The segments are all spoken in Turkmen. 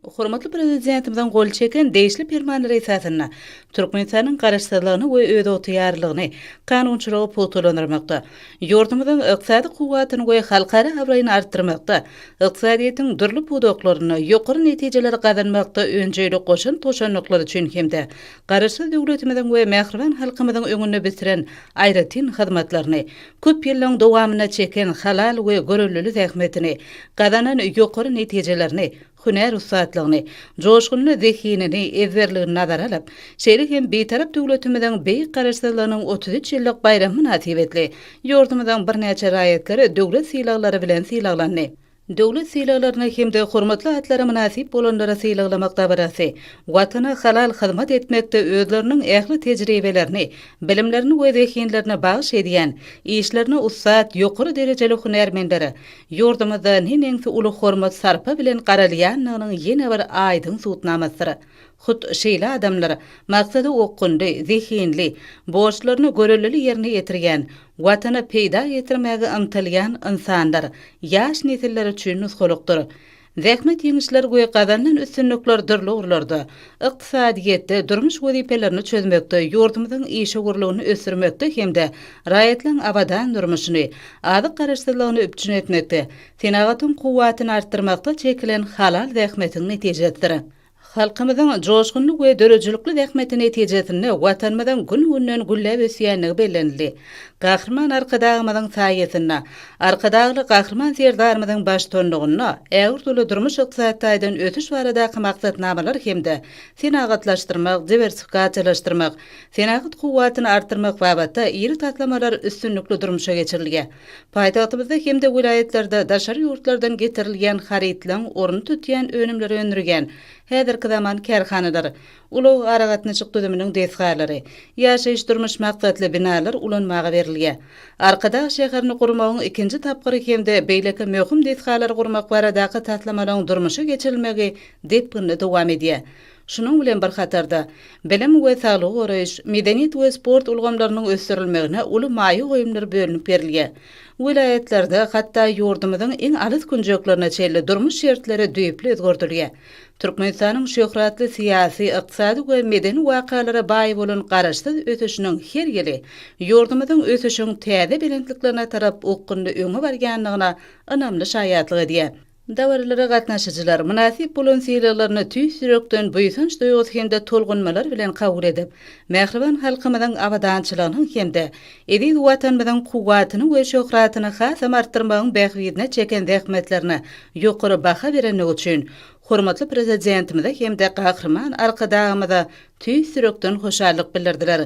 Hormatly Prezidentimiziň gol çeken degişli Permanlary esasynda Türkmenistanyň Garaşsyzlygyny we özygtyýarlylygyny, kanunçylygy pugtalandyrmakda, ýurdumyzyň ykdysady kuwwatyny we halkara abraýyny artdyrmakda, ykdysadyýetiň dürli pudaklarynda ýokary netijeleri gazanmakda önjeýli goşant goşandyklary üçin hem-de Garaşsyz döwletimiziň we mähriban halkymyzyň öňünde bitiren aýratyn hyzmatlaryny, köp ýyllaryň dowamynda çeken halal we göreldeli zähmetini, gazanan ýokary netijelerini, hünär ussatlygyny, joşgunly zehinini, ezberligini nazara alyp, şeýle hem Bitarap döwletimiziň beýik Garaşsyzlygynyň 33 ýyllyk baýramy mynasybetli ýurdumyzyň birnäçe raýatlary döwlet sylaglary bilen sylaglandy. Döwlet sylaglaryna hem-de hormatly atlara mynasyp bolanlary sylaglamak dabarasy Watana halal hyzmat etmekde özleriniň ähli tejribelerini, bilimlerini we zehinlerini bagyş edýän, işlerine ussat, ýokary derejeli hünärmenlere ýurdumyzda neneňsi uly hormat-sarpa bilen garalýandygynyň ýene bir aýdyň subutnamasydyr. Hut şeýle adamlar maksada okgunly, zehinli, borçlaryny göreldeli ýerine ýetirýän, Watana peýda getirmäge ymtylýan ynsanlar ýaş nesiller üçin nusgalykdyr. Zähmet ýeňişleri we gazanylan üstünlikler dürli ugurlarda, ykdysadyýetde, durmuş wezipelerini çözmekde, ýurdumyzyň işewürligini ösdürmekde hem-de raýatlaryň abadan durmuşyny, azyk garaşsyzlygyny üpjün etmekde, senagatyň kuwwatyny artdyrmakda çekilen halal zähmetiň netijesidir. Halkymyzyň joşgunly we döredijilikli zähmeti netijesinde Watanymyzyň gün-günden gülläp ösýändigi bellenildi. Gahryman Arkadagymyzyň saýasynda, Arkadagly Gahryman Serdarymyzyň baştutanlygynda ägirt uly durmuş-ykdysady taýdan ösüş baradaky maksatnamalar hem-de senagatlaşdyrmak, diwersifikasiýalaşdyrmak, senagat kuwwatyny artdyrmak babatda iri taslamalar üstünlikli durmuşa geçirilýär. Paýtagtymyzda hem-de welaýatlarda daşary ýurtlardan getirilýän harytlaryň ornuny tutýan önümleri öndürýän häzirki zaman kärhanalar, ulag-aragatnaşyk düzüminiň desgalary, ýaşaýyş-durmuş maksatly binalar ulanmaga berilýär. Arkadag şäherini gurmagyň ikinji tapgyry hem-de beýleki möhüm desgalary gurmak baradaky taslamalaryň durmuşa geçirilmegi depginli dowam edýär. Şunuň bilen bir hatarda, bilim we saglygy goraýyş, medeniýet we sport ulgamlarynyň ösdürilmegine uly maýa goýumlar bölünip berilýär. Welaýatlarda, hatda ýurdumyzyň iň alys künjeklerine çenli durmuş şertleri düýpli özgerdilýär. Türkmenistanyň şöhratly syýasy, ykdysady we medeni wakalara baý bolan garaşsyz ösüşiniň her ýyly ýurdumyzyň ösüşiň täze belentliklerine tarap okgunly öňe barýandygyna ynamly şaýatlyk edýär. Dabaralara gatnaşyjylar mynasyp bolan sylaglaryny tüýs ýürekden buýsanç duýgusy hem-de tolgunmalar bilen kabul edip, mähriban halkymyzyň abadançylygynyň hem-de eziz Watanymyzyň kuwwatyny we şöhratyny hasam artdyrmagyň bähbidine çeken zähmetlerine ýokary baha berendigi üçin hormatly Prezidentimize hem-de Gahryman Arkadagymyza tüýs ýürekden hoşallyk bildirdiler.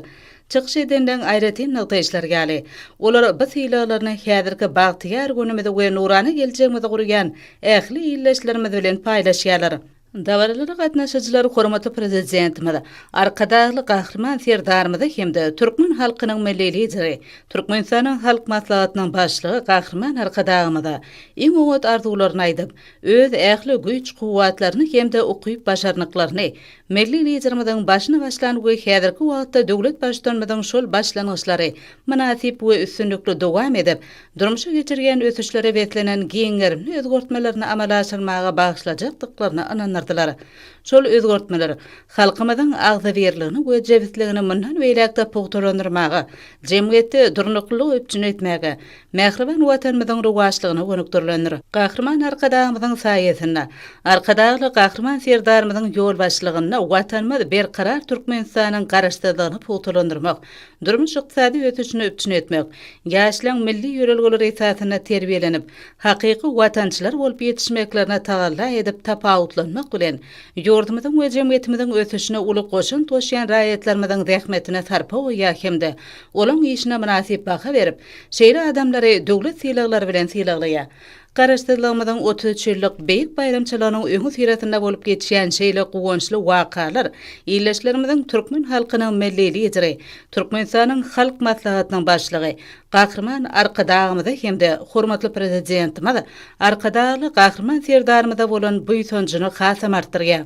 Çykyş edenleň aýratyn nygtaýyşlary ýaly, olar bu sylaglaryny häzirki bagtyýar günümizi we nurana geljegimizi gurýan ähli ildeşlerimiz bilen paýlaşýarlar. Dabaralara gatnaşyjylar hormatly Prezidentimiz Arkadagly Gahryman Serdarymyza hem-de türkmen halkynyň Milli Lideri, Türkmenistanyň Halk Maslahatynyň Başlygy Gahryman Arkadagymyza iň oňat arzuwlaryny aýdyp, öz ähli güýç-kuwwatlaryny hem-de ukyp-başarnyklaryny Milli Liderimiziň başyny başlan we häzirki wagtda döwlet Baştutanymyzyň şol başlangyçlary mynasyp we üstünlikli dowam edip, durmuşa geçirýän ösüşlere beslenen giň gerimli özgertmelerini amala aşyrmaga bagyşlajakdyklaryna ynandyrdylar. Şol özgertmeler halkymyzyň agzybirligini we jebisligini mundan beýläk-de pugtalandyrmaga, jemgyýetde durnuklylygy üpjün etmäge, mähriban Watanymyzyň rowaçlygyna gönükdirilendir. Gahryman Arkadagymyzyň saýasynda, Arkadagly Gahryman Serdarymyzyň ýolbaşçylygynda Watanymyz Berkarar Türkmenistanyň Garaşsyzlygyny pugtalandyrmak, durmuş-ykdysady ösüşini üpjün etmek, ýaşlaryň milli ýörelgeler esasynda terbiýelenip, hakyky watançylar bolup ýetişmeklerine tagalla edip tapawutlanmak bilen, ýurdumyzyň we jemgyýetimiziň ösüşine uly goşant goşýan raýatlarymyzyň zähmetine sarpa goýýar hem-de olaň işine mynasyp baha berip, Şeýle adamlary döwlet sylaglary bilen sylaglaýar. Garaşsyzlygymyzyň 33 ýyllyk beýik baýramçylygynyň öňüsyrasynda bolup geçýän şeýle guwançly wakalar ildeşlerimiziň türkmen halkynyň Milli Lideri, Türkmenistanyň Halk Maslahatynyň Başlygy Gahryman Arkadagymyza hem-de hormatly Prezidentimiz Arkadagly Gahryman Serdarymyza bolan buýsanjyny hasam artdyrýar.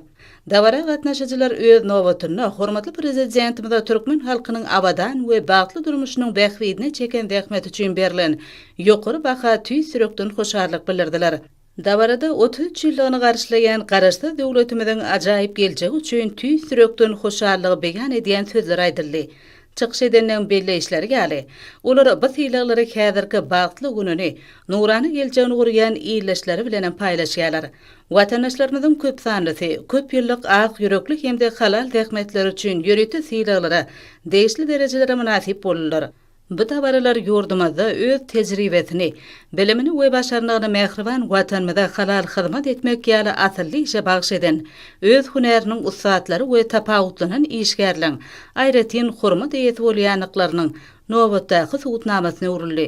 Dabara gatnaşyjylar öz nobatynda hormatly Prezidentimize türkmen halkynyň abadan we bagtly durmuşynyň bähbidine çeken zähmeti üçin berlen ýokary baha tüýs ýürekden hoşallyk bildirdiler. Dabarada 33 ýyllygyny garşylaýan Garaşsyz döwletimiziň ajaýyp geljegi üçin tüýs ýürekden hoşallygy beýan edýän sözler aýdyldy. Çykyş edenleň belleýişleri ýaly, olar bu sylaglary häzirki bagtly gününi, nurana geljegini gurýan ildeşleri bilenem paýlaşýarlar. Watandaşlarymyzyň köp sanlysy köp ýyllyk ak ýürekli hem-de halal zähmetleri üçin ýörite sylaglara, degişli derejelere mynasyp boldular. Bu dabaralar ýurdumyzda öz tejribesini, bilimini we başarnygyny mähriban Watanymyza halal hyzmat etmek ýaly asylly işe bagyş eden, öz hünäriniň ussatlary we tapawutlanan işgärleň aýratyn hormat eýesi bolýandyklarynyň nobatdaky subutnamasyna öwrüldi.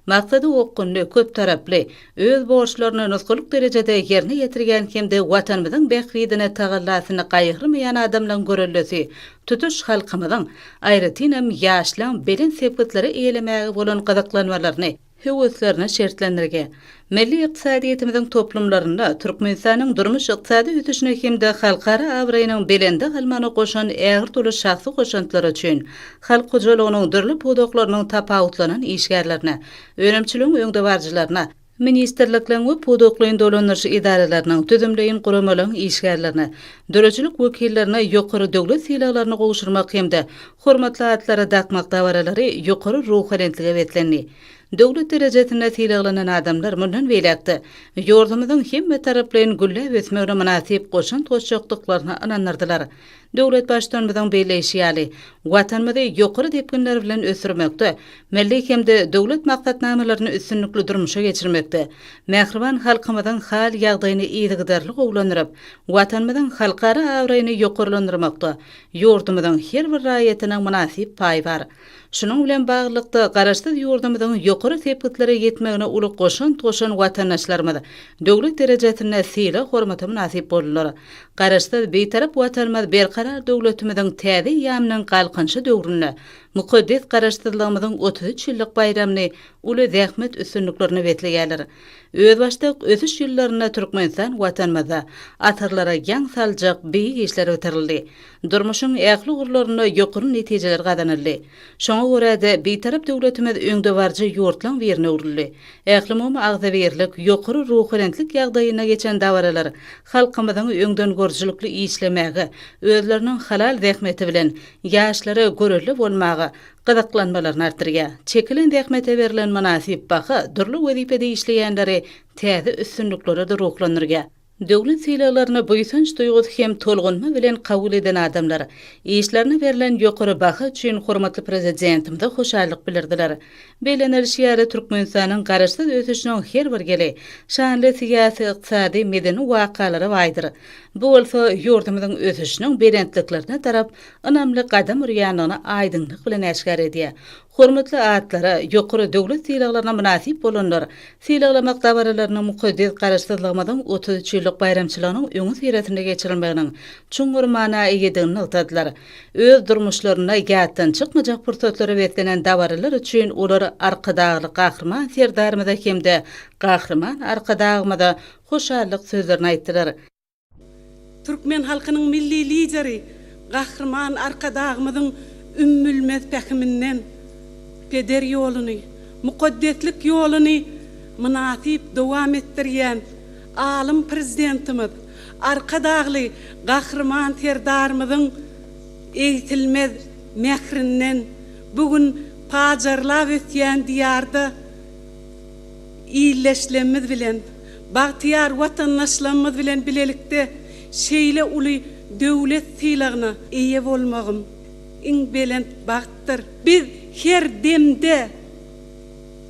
Maksady okgunly, köptaraply, öz borçlaryny nusgalyk derejede ýerine ýetirýän hem-de Watanymyzyň bähbidine tagallasyny gaýgyrmaýan adamlaryň göreldesi tutuş halkymyzyň, aýratynam, ýaşlaryň belent sepgitleri eýelemäge bolan gyzyklanmalaryny, höweslerini şertlendirýär. Milli ykdysadyýetimiziň toplumlarynda Türkmenistanyň durmuş-ykdysady ösüşine hem-de halkara abraýynyň belende galmagyna goşan ägirt uly şahsy goşantlary üçin halk hojalygynyň dürli pudaklarynyň tapawutlanan işgärlerine, önümçiligiň öňdebaryjylaryna, ministrlikleriň we pudaklaýyn dolandyryş edaralarynyň, düzümleýin guramalaryň işgärlerine, döredijilik wekillerine ýokary döwlet sylaglaryny gowşurmak hem-de hormatly atlary dakmak dabaralary ýokary ruhubelentlige beslendi. Döwlet derejesinde sylaglanan adamlar mundan beýläk-de ýurdumyzyň hemmetaraplaýyn gülläp ösmegine mynasyp goşant goşjakdyklaryna ynandyrdylar. Döwlet Baştutanymyzyň belleýşi ýaly, Watanymyzy ýokary depginler bilen ösdürmekde, milli hem-de döwlet maksatnamalaryny üstünlikli durmuşa geçirmekde, mähriban halkymyzyň hal-ýagdaýyny yzygiderli gowulandyryp, Watanymyzyň halkara abraýyny ýokarlandyrmakda ýurdumyzyň her bir raýatynyň mynasyp paýy bar. Şunuň bilen baglylykda, Garaşsyz ýurdumyzyň ýokary sepgitlere ýetmegine uly goşant goşan watandaşlarymyz döwlet derejesinde sylag-hormata mynasyp boldular. Garaşsyz, Bitarap Watanymyz Berkarar döwletimiziň täze eýýamynyň Galkynyşy döwründe mukaddes Garaşsyzlygymyzyň 33 ýyllyk baýramyny uly zähmet üstünliklerine besleýärler. Özbaşdak ösüş ýyllarynda Türkmenistan Watanymyzda asyrlara ýaň saljak beýik işler bitirildi. Durmuşyň ähli ugurlarynda ýokary netijeler gazanyldy. Şoňa görä-de, Bitarap döwletimiz öňdebaryjy ýurtlaryň birine öwrüldi. Ählumumy agzybirlik, ýokary ruhubelentlik ýagdaýynda geçen dabaralar halkymyzyň öňdengörüjilikli işlemäge, özleriniň halal zähmeti bilen ýaşlara görelde bolmaga gyzyklanmalaryny artdyrýar. Çekilen zähmete berlen mynasyp baha dürli wezipede işleýänleri täze üstünliklere-de ruhlandyrýar. Döwlet sylaglaryny buýsanç duýgusy hem tolgunma bilen kabul eden adamlar, işlerine berlen ýokary baha üçin hormatly Prezidentimize hoşallyk bildirdiler. Bellenilişi ýaly, Türkmenistanyň garaşsyz ösüşiniň her bir ýyly şanly syýasy, ykdysady, medeni wakalara baýdyr. Bu bolsa ýurdumyzyň ösüşiniň belentliklerine tarap ynamly gadam urýandygyny aýdyňlyk bilen äşgär edýär. Hormatly atlara, ýokary döwlet sylaglaryna mynasyp bolanlar sylaglamak dabaralarynyň mukaddes Garaşsyzlygymyzyň 33 ýyllyk baýramçylygynyň öňüsyrasynda geçirilmeginiň çuňňur mana eýedigini nygtadylar. Öz durmuşlarynda ýatdan çykmajak pursatlara beslenen dabaralar üçin olar Arkadagly Gahryman Serdarymyza hem-de Gahryman Arkadagymyza hoşallyk sözlerini aýtdylar. Türkmen halkynyň Milli Lideri Gahryman Arkadagymyzyň ümmülmez pähiminden peder ýoluny, mukaddeslik ýoluny mynasyp dowam etdirýän alym Prezidentimiz Arkadagly Gahryman Serdarymyzyň egsilmez mährinden bu gün pajarlap ösýän Diýarda ildeşlerimiz bilen, bagtyýar watandaşlarymyz bilen bilelikde şeýle uly döwlet sylagyna eýe bolmagym iň belent bagtdyr. Biz her demde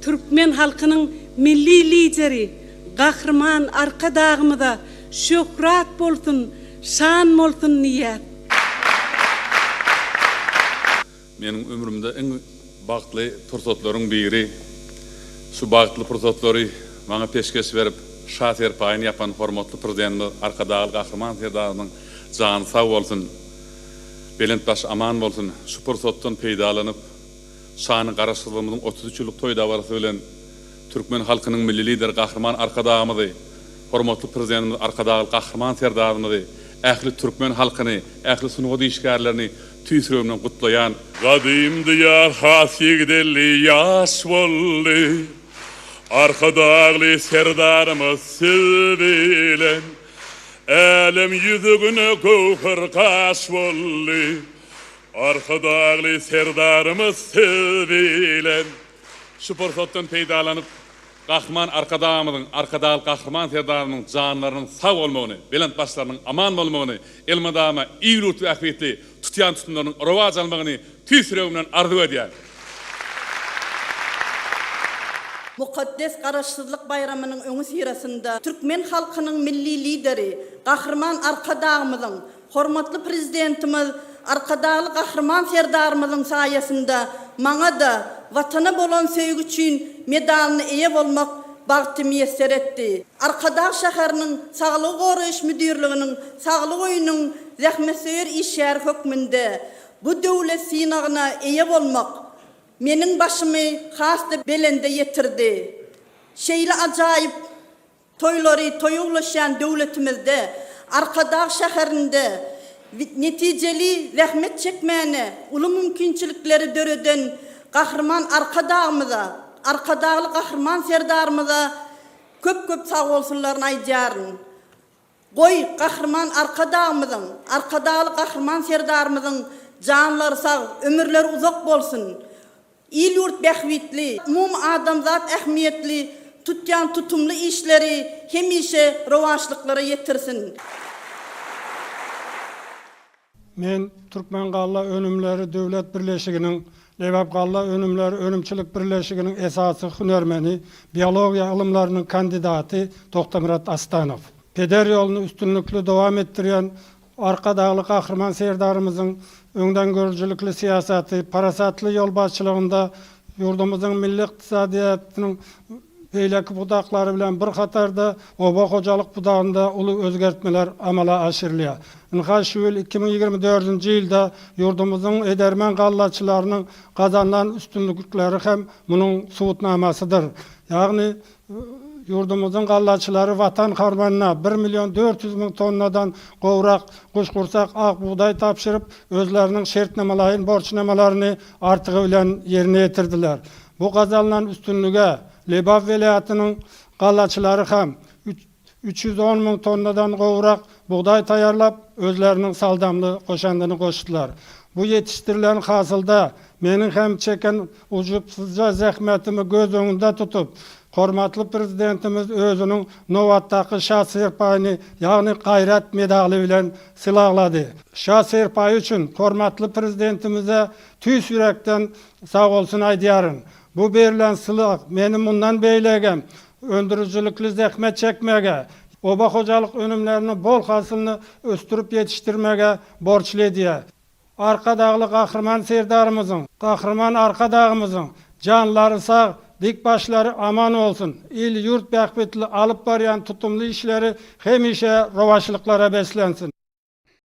türkmen halkynyň Milli Lideri Gahryman Arkadagymyza şöhrat bolsun, şan bolsun diýýäs. Meniň ömrümde iň bagtly pursatlaryň biri, şu bagtly pursatlary maňa peşgeş berip, Şa serpaýyny ýapan hormatly Prezidentimiz Arkadagly Gahryman Serdarymyzyň jany sag bolsun, belent başy aman bolsun! Şu pursatdan peýdalanyp, şanly Garaşsyzlygymyzyň 33 ýyllyk toý dabarasy bilen türkmen halkynyň Milli Lideri Gahryman Arkadagymyzy, hormatly Prezidentimiz Arkadagly Gahryman Serdarymyzy, ähli türkmen halkyny, ähli sungat işgärlerini Tüýs ýüregimden gutlaýan. Gadym diýar has ýigdelli ýaş boldy. Arkadagly Serdarymyz siz bilen, Älem ýüzügine göwher gaş boldy. Arkadagly Serdarymyz siz bilen. Şu pursatdan peýdalanyp, Gahryman Arkadagymyzyň, Arkadagly Gahryman Serdarymyzyň janlarynyň sag bolmagyny, belent başlarynyň aman bolmagyny, elmydama il-ýurt bähbitli tutýan tutumlarynyň rowaç almagyny tüýs ýüregimden arzuw edýän. Mukaddes Garaşsyzlyk baýramynyň öňüsyrasynda türkmen halkynyň Milli Lideri Gahryman Arkadagymyzyň, hormatly Prezidentimiz Arkadagly Gahryman Serdarymyzyň saýasynda maňa-da Watana bolan söýgi üçin medalyna eýe bolmak bagty miýesser etdi. Arkadag şäheriniň Saglygy goraýyş müdirliginiň Saglyk öýüniň zähmetsöýer işgäri hökmünde bu döwlet synagyna eýe bolmak meniň başymy has-da belende ýetirdi. Şeýle ajaýyp toýlary toýa ulaşýan döwletimizde, Arkadag şäherinde netijeli zähmet çekmäne uly mümkinçilikleri döreden Gahryman Arkadagymyza, Arkadagly Gahryman Serdarymyza köp-köp sagbolsunlaryny aýdýaryn. Goý, Gahryman Arkadagymyzyň, Arkadagly Gahryman Serdarymyzyň janlary sag, ömürleri uzak bolsun! Il-ýurt bähbitli, umumy adamzat ähmiýetli tutýan tutumly işleri hemişe rowaçlyklara ýetirsin! Men Türkmengalla önümleri döwlet birleşiginiň Lebapgalla önümleri önümçilik birleşiginiň esasy hünärmeni, biologiýa ylymlarynyň kandidaty Togtamyrat Astanow. Peder ýoluny üstünlikli dowam etdirýän Arkadagly Gahryman Serdarymyzyň öňdengörüjilikli syýasaty, parasatly ýolbaşçylygynda ýurdumyzyň milli ykdysadyýetiniň beýleki pudaklary bilen bir hatarda oba hojalyk pudagynda uly özgertmeler amala aşyrylýar. Ynha, şu ýyl 2024-nji ýylda ýurdumyzyň edermen gallaçylarynyň gazanylan üstünlikleri hem munuň subutnamasydyr. Ýagny, ýurdumyzyň gallaçylary Watan harmanyna bir million 400 müň tonnadan gowrak guşgursak ak bugdaý tabşyryp, özleriniň şertnamalaýyn borçnamalaryny artygy bilen ýerine ýetirdiler. Bu gazanylan üstünlige Lebap welaýatynyň gallaçylary hem 310 müň tonnadan gowrak bugdaý taýýarlap, özleriniň saldamly goşandyny goşdular. Bu ýetişdirilen hasylda meniň hem çeken ujypsyzja zähmetimi göz öňünde tutup, hormatly Prezidentimiz özüniň nobatdaky Şa serpaýyny, ýagny Gaýrat medaly bilen sylaglady. Şa serpaýy üçin hormatly Prezidentimize tüýs ýürekden Sagbolsun aýdýaryn. Bu berlen sylag meni mundan beýlägem öndürijilikli zähmet çekmäge, oba hojalyk önümleriniň bol hasylyny ösdürip ýetişdirmäge borçly edýär. Arkadagly Gahryman Serdarymyzyň, Gahryman Arkadagymyzyň janlary sag, dik başlary aman bolsun, il-ýurt bähbitli alyp barýan tutumly işleri hemişe rowaçlyklara beslensin!